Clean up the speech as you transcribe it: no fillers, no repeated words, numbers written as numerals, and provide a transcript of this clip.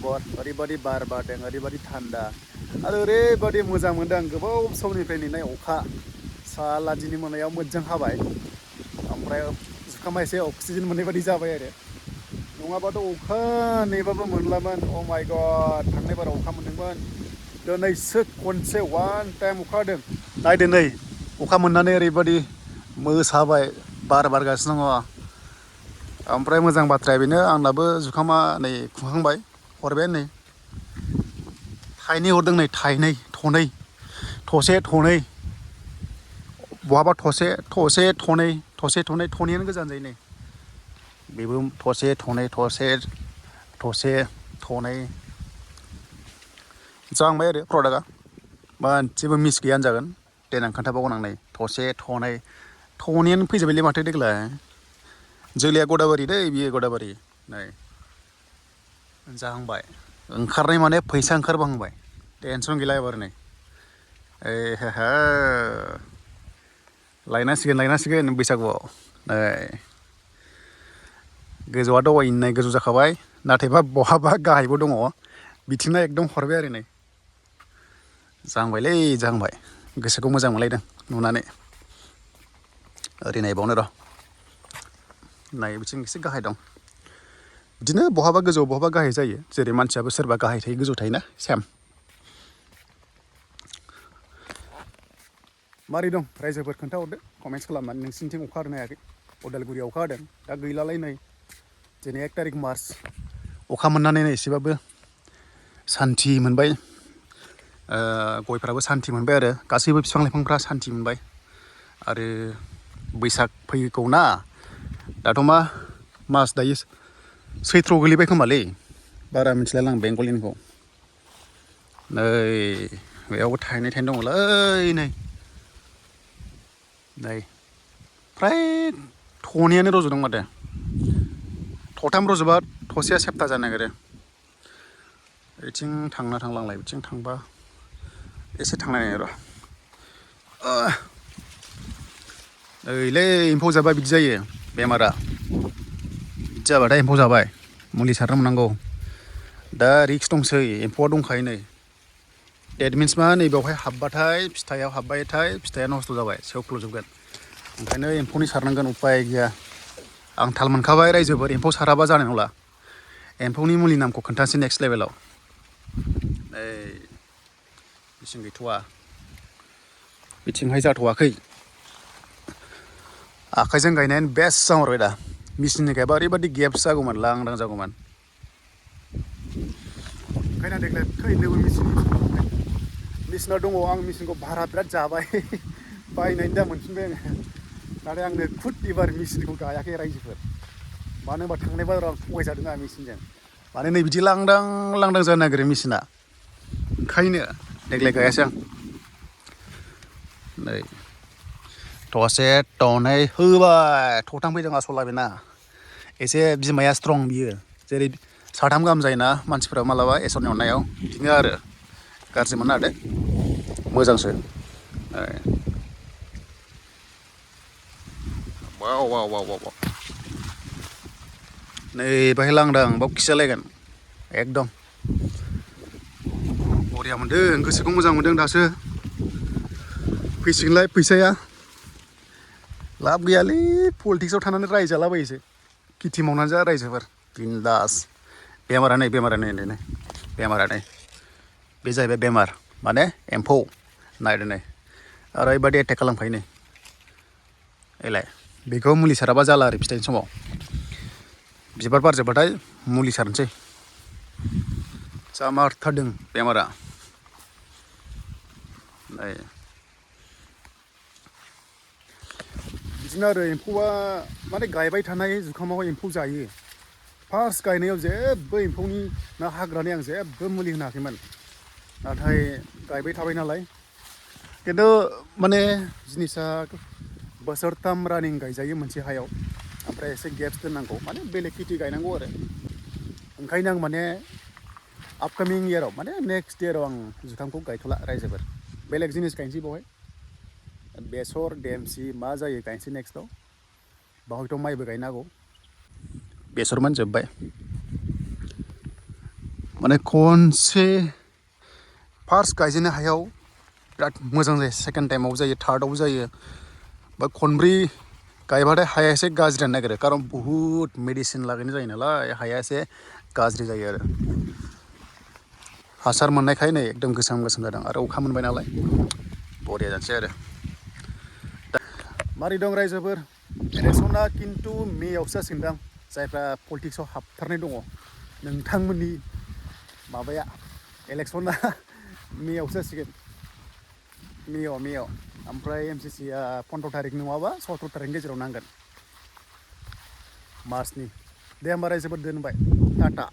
ओरैबादि बार बारदों ओरैबादि थान्दा आरो ओरैबादि मोजां मोनदों आं गोबाव समनिफ्राय नेनाय अखा साला दिनै मोनायाव मोजां हाबाय ओमफ्राय जुखामा एसे अक्सिजेन मोननाय बादि जाबाय आरो नङाबाथ' अखा नेबाबो मोनलामोन अ माय गड थांनाय बाराव अखा मोनदोंमोन दिनैसो खनसे वान टाइम अखा हादों नायदो नै अखा मोननानै ओरैबादि मोसाबाय बार बारगासिनो दङ ओमफ्राय मोजां बाथ्राया बेनो आंनाबो जुखामा नै खुंहांबाय हरबायानो नै थाइनै हरदों नै थाइनै थनै थसे थनै बहाबा थसे थसे थनै थसे थनै थनैयानो गोजान जायो नै बेबो थसे थनै थसे थसे थनै जाहांबाय आरो प्रडाक्टआ मोनसेबो मिस गैया होनजागोन देनां खोन्थाबावगोन आं नै थसे थनै थनैयानो फैजोब्बायलै माथो देग्लाय जोलैया गदाबारि दै बियो गदाबारि नै जाहांबाय ओंखारनाय माने फैसा ओंखारबोहांबाय टेनसन गैला एबार नै ए हे लायनांसिगोन बैसागुआव नै गोजौआ दहायनाय गोजौ जाखाबाय नाथायबा बहाबा गाहायबो दङ बिथिंना एकदम हरबाय आरो नै जाहांबायलै जाहांबाय गोसोखौ मोजां मोनलायदों नुनानै ओरै नायबावनो र' नाय बिथिं एसे गाहाय दं बिदिनो बहाबा गोजौ बहाबा गाहाय जायो जेरै मानसियाबो सोरबा गाहाय थायो गोजौ थायोना सेम मारै दं रायजोफोर खोन्थाहरदो कमेन्ट्स खालामनानै नोंसिनिथिं अखा हादोंना हायाखै उदालगुरियाव अखा हादों दा गैलालाय नै दिनै 1 तारिख मार्च अखा मोननानै एसेबाबो सान्थि मोनबाय गयफ्राबो सान्थि मोनबाय आरो गासैबो बिफां लाइफांफ्रा सान्थि मोनबाय आरो बैसाग फैगौ ना दाथ' मा मास दायो सैथ्र' गोलैबाय खोमालै बारा मिथिलाय आं बेंगलिनिखौ नै बेयावबो थाइनै दङलै नै फ्राय थनैयानो रज'दों माथो थथाम रज'बा थसेया सेबथा जानो नागिरो बिथिं थांना थांलांलाय बिथिं थांबा एसे थांनाय र' ओइलै एम्फौ जाबा बिदि जायो बेमारा बिदि जाबाथाय एम्फौ जाबाय मुलि सारनो मोननांगौ दा रिक्स दंसै एम्फौआ दंखायो नै डेट मिन्स मा नै बेवहाय हाबबाथाय फिथाइयाव हाबबायथाय फिथाइया नस्थ' जाबाय सेवख्ल'जोबगोन ओंखायनो एम्फौनि सारनांगोन उपाय गैया आं थाल मोनखाबाय रायजोफोर एम्फौ साराबा जानाय नंला एम्फौनि मुलि नामखौ खोन्थानोसै नेक्स्ट लेभेलाव बिथिं गैथ'वा बिथिंहाय जाथ'वाखै आखाइजों गायनायानो बेस्ट जाहरबाय दा मेचिननि गायबा ओरैबादि गेप्स जागौमोन लांदां जागौमोन ओंखायनो देग्लाय थैनोबो मेचिना दङ आं मेचिनखौ भारा बिराद जाबाय बायनायनि दाम मोनफिनबाय आङो नाथाय आंनो खुद एबार मेचिनखौ गायाखै रायजोफोर मानो होनबा थांनाय बाराव आं थगायजादों आं मेचिनजों माने नै बिदि लांदां लांदां जानो नागिरो मेचिना ओंखायनो देग्लाय गायासै आं नै थसे थनै होबाय थथाम फैदों आसला बेना एसे बिमाया स्ट्रं बियो जेरै साथाम गाहाम जायोना मानसिफ्रा मालाबा एसरनि अननायाव बिदिनो आरो गाज्रि मोननो नाङा दे मोजांसो वाव वाव वाव वाव नै बाहाय लांदां बाव खिजालायगोन एकदम बरिया मोनदों गोसोखौ मोजां मोनदों दासो फैसिगोनलाय फैसाया लाब गैयालै पलिटिक्सआव थानानै रायजालाबायोसो खेथि मावनानै जा रायजोफोर बिन्दास बेमारा नै बे जाहैबाय बेमार माने एम्फौ नायदो नै ओरैबादि एटेक खालामखायो नै एलाय बेखौ मुलि साराबा जाला आरो फिथाइनि समाव बिबार बारजोब्बाथाय मुलि सारनोसै जा मारथारदों बेमारा नै बिदिनो आरो एम्फौआ माने गायबाय थानाय जुखामाव एम्फौ जायो फार्स्ट गायनायाव जेबो एम्फौनि ना हाग्रानि आं जेबो मुलि होनो हायाखैमोन नाथाय गायबाय थाबाय नालाय खिन्थु माने जिनिसा बोसोरथाम रानिं गायजायो मोनसे हायाव ओमफ्राय एसे गेप्स दोननांगौ माने बेलेग खेथि गायनांगौ आरो ओंखायनो आं माने आपकामिं इयाराव माने नेक्स्ट इयाराव आं जुखामखौ गायथ'ला रायजोफोर बेलेग जिनिस गायनोसै बेवहाय बेसर देमसि मा जायो गायनोसै नेक्स्टआव बावहयथ' माइबो गायनो हागौ बेसरमोन जोब्बाय माने खनसे फार्स्ट गायजेननो हायाव बिराद मोजां जायो सेकेन्ड टाइमाव जायो थार्डआव जायो बा खनब्रै गायबाथाय हाया एसे गाज्रि जानो नागिरो खारन बुहुद मेडिसिन लागायनाय जायो नालाय हाया एसे गाज्रि जायो आरो हासार मोननायखाय नै एकदम गोसोम गोसोम जादों आरो अखा मोनबाय नालाय बरिया जानोसै आरो मारै दं रायजोफोर इलेक्सना खिन्थु मेआवसो जासिगोनदां जायफ्रा पलिटिक्सआव हाबथारनाय दङ नोंथांमोननि माबाया इलेक्सना मेआवसो जासिगोन मेआव ओमफ्राय एमसिसिआ 15 थारिख नङाबा 17 थारिखनि गेजेराव नांगोन मार्चनि दे होमबा रायजोफोर दोनबाय टाटा